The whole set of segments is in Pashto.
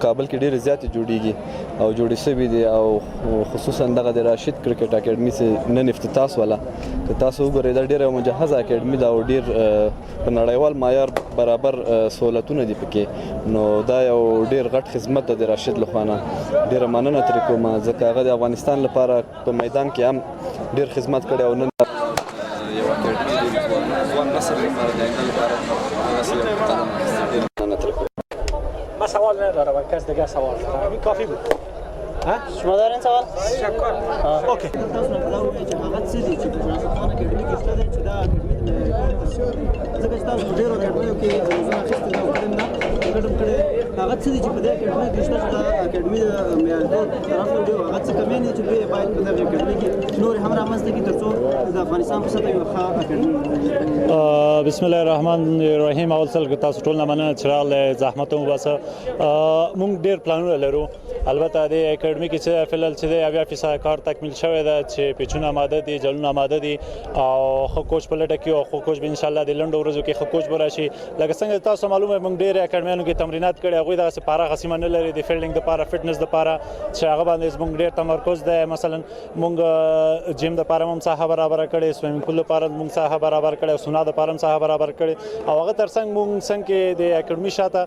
کابل کې ډېرې زیاتې جوړیږي او جوړې شوې دي، او خصوصا دغه د راشد کرکټ اکیډمي چې نن افتتاح شوله، که تاسو وګورئ دا ډېره مجهزه اکیډمي ده او ډېر په نړیوال معیار برابر سهولتونه دي پکې. نو دا یو ډېر غټ خدمت ده د راشد لخوا نه، ډېره مننه ترې کوم، ځکه هغه د افغانستان لپاره په میدان کې هم ډېر خدمت کړی او نن یو اکیډمي د ځوان نسل لپاره، د آینده لپاره دغسې یو قدم اخیستی، ډېره مننه ترې کوم. من سوال ندارم، کس دیگه سوال داره. همین کافی بود. ها؟ شما دارین سوال؟ تشکر. okay. تاسو نه دا وایي چې هغه څه دي چې په راشد خان اکیډمي کې شته دی چې دا اکیډمي د ځکه چې تاسو په ډېرو اکیډمیو کې روزنه اخیستې ده او کړم ده، ګډون کړی دی، هغه څه دي چې په دې اکیډمي کې شته چې دا اکیډمي د معیارتوب طرف ته وړي، او هغه څه کمې دي چې دوی باید په دغه اکیډمي کې نورې هم رامنځته کړي ترڅو د افغانستان په سطح یوه ښه اکیډمي؟ بسم الله الرحمن الرحیم. اول ځل تاسو ټول نه مننه چې راغلی، زحمت مو وباسه. مونږ ډیر پلانونه لرو. البته د اکیډمي کې چې فعل چې د 70% کار تکمیل شوی دی، چې پیچونه آماده دي، جلونه آماده دي او ښه کوچ په لټه کې، او ښه کوچ به ان شاء الله د لنډو ورځو کې ښه کوچ به راشي. لکه څنګه تاسو معلومه، مونږ ډیر اکیډمیانو کې تمرینات کړي، هغوی دغسې پراخه سیمه نه لري د فیلډینګ دپاره، فټنس دپاره، چې هغه باندې زمونږ ډیر تمرکز دی. مثلا مونږ جیم دپاره هم ساحه برابره کړې، swimming pool دپاره مونږ ساحه برابر کړې، او سونا دپاره هم ساحه برابر کړې. او هغه ترڅنګ مونږ څنګه کې د اکیډمي شاته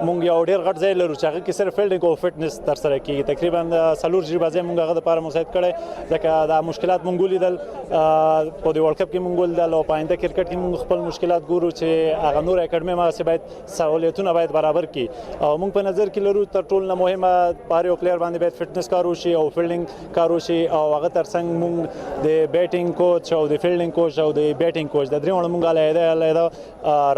مونږ یو ډیر غټ ځای لرو چې هغه کې صرف فیلډینګ او فټنس تر سره کیږي. تقریبا 4 جریبه ځای مونږ هغه دپاره مساعد کړی، ځکه دا مشکلات مونږ ولیدل په دې World Cup کې مونږ ولیدل او په آینده کرکټ کې مونږ خپل مشکلات ګورو چې هغه نور اکیډمي ما باید سہولیتونه باید برابر کړي. او مونږ په نظر کې لرو تر ټولو نه مهمه په هر یو player باندې باید فټنس کار وشي او فیلډینګ کار وشي. او هغه ترڅنګ مونږ د بیټینګ کوچ او د فیلډینګ کوچ او د بیټینګ کوچ، د درې واړو مونږ علیحده علیحده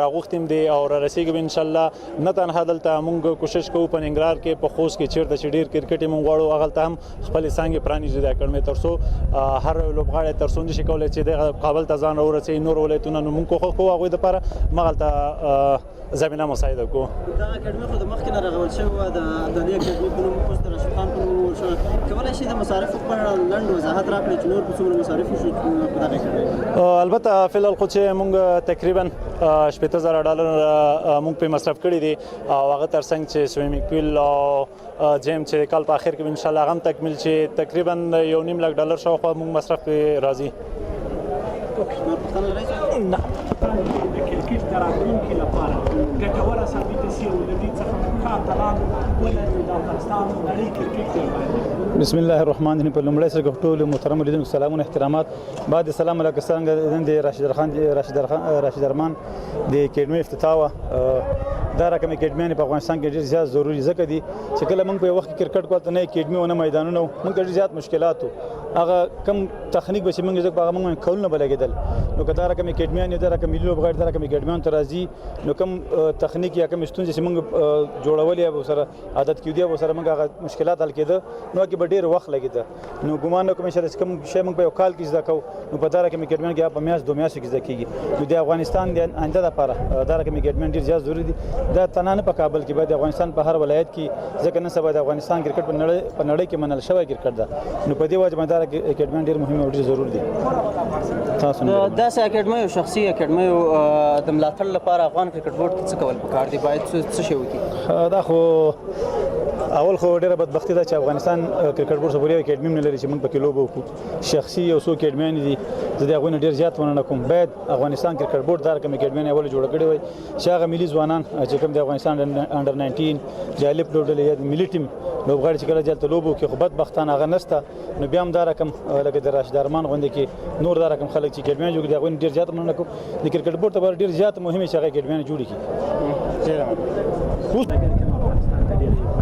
راغوښتیم دي او را رسیږي ان شاء الله. نه تنها دلته، مونږ کوشش کوو په ننګرهار کې، په خوست کې، چیرته چې ډیر کرکټ مونږ غواړو هغلته هم خپل څانګې پرانیزو د اکاډمي، ترڅو هر لوبغاړی ترڅو نشي کولای چې دغه کابل ته ځان راورسوي، نور ولایتونه، نو مونږ کوښښ کوو هغوی دپاره مغلته زمینه مساعده کو. دا اکاډمي خو د مخکې نه رغول شوې وه د عبدالي اکاډمي په نوم، اوس د راشد خان په نوم ونومول شوه. کولی شئ د مصارفو په اړه لنډ وضاحت راکړئ چې نور په څومره مصارف شو په دغه اکاډمي؟ البته فعل خو چې مونږ تقریبا 60,000 ډالر مونږ په مصرف کړی دي، او هغه ترڅنګ چې swimming pool او جیم چې کال په اخر کې ان شاء الله هغه هم تکمیل شي، تقریبا 1.5 لک ډالر شاوخوا مونږ مصرف کې راځي. نور پوښتنه لرئ؟ نه. د کرکټ د راتلونکي لپاره ګټوره ثابته شي او له دې څخه ښه اتلان ولري د افغانستان نړۍ کرکټ دی باندې. بسم الله الرحمن الرحیم. په لومړی سر کې ټول محترم لیدونکو سلامونه، احترامات. بعد سلام علیکم، څنګه نن د راشد خان راشد خان راشد ارمان د اکیډمي افتتاح وه. دا رقم اکیډمیان په افغانستان کې ډېر زیات ضروري ځکه دي چې کله موږ په یو وخت کې کرکټ کول ته نه اکیډمي او نه میدانونه وو، موږ ته ډېر زیات مشکلات وو. هغه کم تخنیک به چې موږ زده هغه موږ کلونه به لګېدل. نو که دا رقم اکیډمیان، دا رقم ملي لوبغاړي دا رقم اکیډمیان ته راځي، نو کم تخنیک یا کم ستونزې چې موږ جوړولې یا به سره عادت کېدی یا به سره موږ هغه مشکلات حل کېده، نو کې به ډېر وخت لګېده. نو ګمان نه کوم چې کوم شی موږ په یو کال کې زده کوو، نو په دا رقم اکیډمیان کې په میاشت دوه میاشتو کې زده کېږي. نو د افغانستان د آینده لپاره دا رقم اکیډمیان ډېر زیات ضروري دي. دا تنها نه په کابل کې، باید د افغانستان په هر ولایت کې، ځکه نن سبا د افغانستان کرکټ په نړۍ کې منل شوی کرکټ ده. نو په دې وجه باندې دا اکیډمیان ډېر مهم او ډېر ضرور دي. تاسو د داسې اکاډمیو، شخصي اکاډمیو د ملاتړ لپاره افغان کرکټ بورډ ته څه کول پکار دي؟ باید څه شی وکړي؟ دا خو اول خو ډیره بدبختی ده چې افغانستان کرکټ بورډ سره یو اکیډمي نه لري چې موږ پکې لوبه وکړو. شخصي یو څو اکیډمیان دي، زه د هغوی نه ډیر زیات مننه کوم. باید افغانستان کرکټ بورډ دا رقم اکیډمیان اول جوړ کړی وای چې هغه ملي ځوانان چې کوم د افغانستان انډر 19 د الف لوبډلې یا د ملي ټیم لوبغاړي چې کله دلته لوبو کې، خو بدبختانه هغه نشته. نو بیا هم دا رقم لکه د راشد ارمان غوندې کې نور دا رقم خلک چې اکیډمیان جوړ کړي، د هغوی نه ډیر زیات مننه کوم. د کرکټ بورډ لپاره ډیر زیات مهمه چې هغه اکیډمیان جوړ کړي.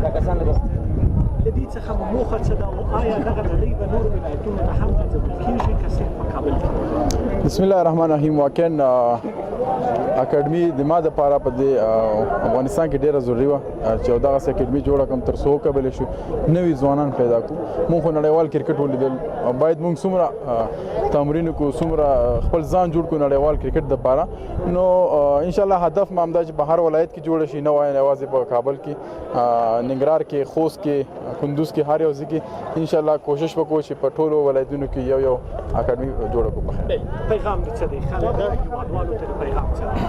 دا کسان له دې څخه مو موخه څه ده او آیا دغه لړۍ به نورو ولایتونو ته هم غځول کېږي که صرف په کابل کې؟ بسم الله الرحمن الرحیم. واقعا اکیډمي د ما د پاره په دې افغانستان کې ډیره ضروري وه چې یو دغسې اکیډمي جوړه کړم تر څو وکولی شو نوي ځوانان پیدا کړو. مونږ خو نړیوال کرکټ ولیدل، باید مونږ څومره تمرین وکړو، څومره خپل ځان جوړ کړو نړیوال کرکټ د پاره. نو ان شاء الله هدف ما همدا چې په هر ولایت کې جوړ شي، نه وایي یوازې په کابل کې، ننګرهار کې، خوست کې، کندوز کې، هر یو ځای کې ان شاء الله کوشش وکړو چې په ټولو ولایتونو کې یو یو اکیډمي جوړه کړو. په خیر. پیغام دې څه دی؟ خلک، هیوادوالو ته پیغام څه دی؟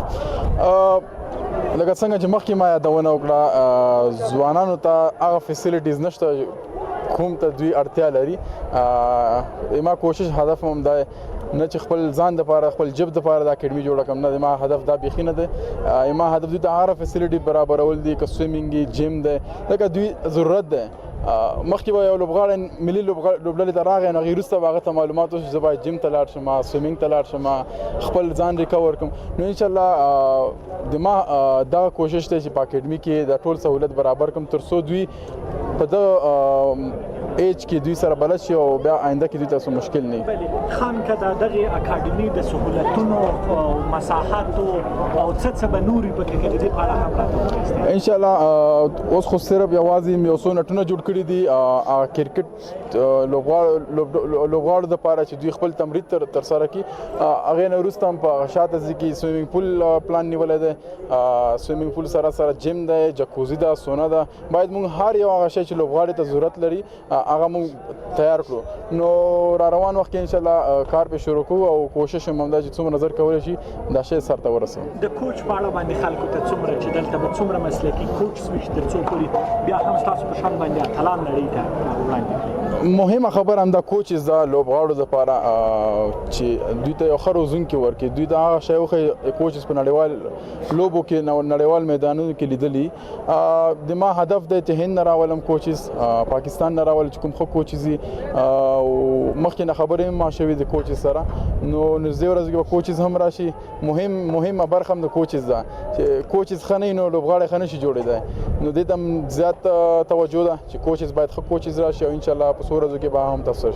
لکه څنګه چې مخکې ما یادونه وکړه، ځوانانو ته هغه فیسیلیټیز نشته کوم ته دوی اړتیا لري. ما کوشش هدف هم دا نه چې خپل ځان د پاره، خپل جب د پاره د اکیډمي جوړه کوم، نه، ما هدف دا بیخي نه دی. ما هدف دوی ته هغه فیسیلیټي برابرول دي، که سویمینګ، جیم دی، لکه دوی ضرورت دی. مخکې به یو لوبغاړی ملي لوبډلې ته راغی، نو هغې وروسته به هغه ته معلومات وشو چې زه باید جیم ته لاړ شم، سویمینګ ته لاړ شم، خپل ځان ریکور کړم. نو انشاءالله د ما دغه کوشش دی چې په اکیډمي کې دا ټول سهولت برابر کړم، تر څو دوی په دغه ایج کې دوی سره بلد شي او بیا آینده کې دوی ته څه مشکل نه وي. بله خان، که د دغې اکاډمي د سهولتونو او مساحتو او څه څه به نوري پکې کې، د دې په اړه هم راته ووایاست. ان شاء الله اوس خو صرف یوازې یو څو نټونه جوړ کړي دي کرکټ لوبغاړو دپاره چې دوی خپل تمرین تر سره کړي. هغې نه وروسته هم په شاته ځای کې سویمینګ پول پلان نیولی دی. سویمینګ پول سره سره جیم دی، جکوزي ده، سونا ده. باید موږ هر یو هغه شی چې لوبغاړي ته ضرورت لري، هغه موږ تیار کړو. نو را روان وخت کې ان شاء الله کار په شروع کوو او کوشش هم دا چې څومره زر کولی شي دا شی سرته ورسوو. د کوچ په اړه باندې خلکو ته څومره چې دلته به څومره مسلکي کوچ وي تر څو پورې بیا هم ستاسو په شان باندې اتلان نړۍ ته وړاندې کړي؟ مهمه خبره هم دا کوچز دا لوبغاړو لپاره چې دوی ته یو ښه روزونکي ورکړي، دوی ته هغه شی وښيي کوچز په نړیوال لوبو کې، نړیوال میدانونو کې لیدلي. د ما هدف دی چې هند نه راولم کوچز، پاکستان نه راولم چې کوم ښه کوچز دي، او مخکې نه خبرې هم ما شوې د کوچز سره. نو نږدې ورځو کې به کوچز هم راشي. مهمه برخه هم د کوچز ده چې کوچز ښه نه وي نو لوبغاړی ښه نه شي جوړېدی. نو دې ته هم زیات توجه ده چې کوچز باید ښه کوچز راشي او انشاءالله په څو ورځو کې به هم تاسو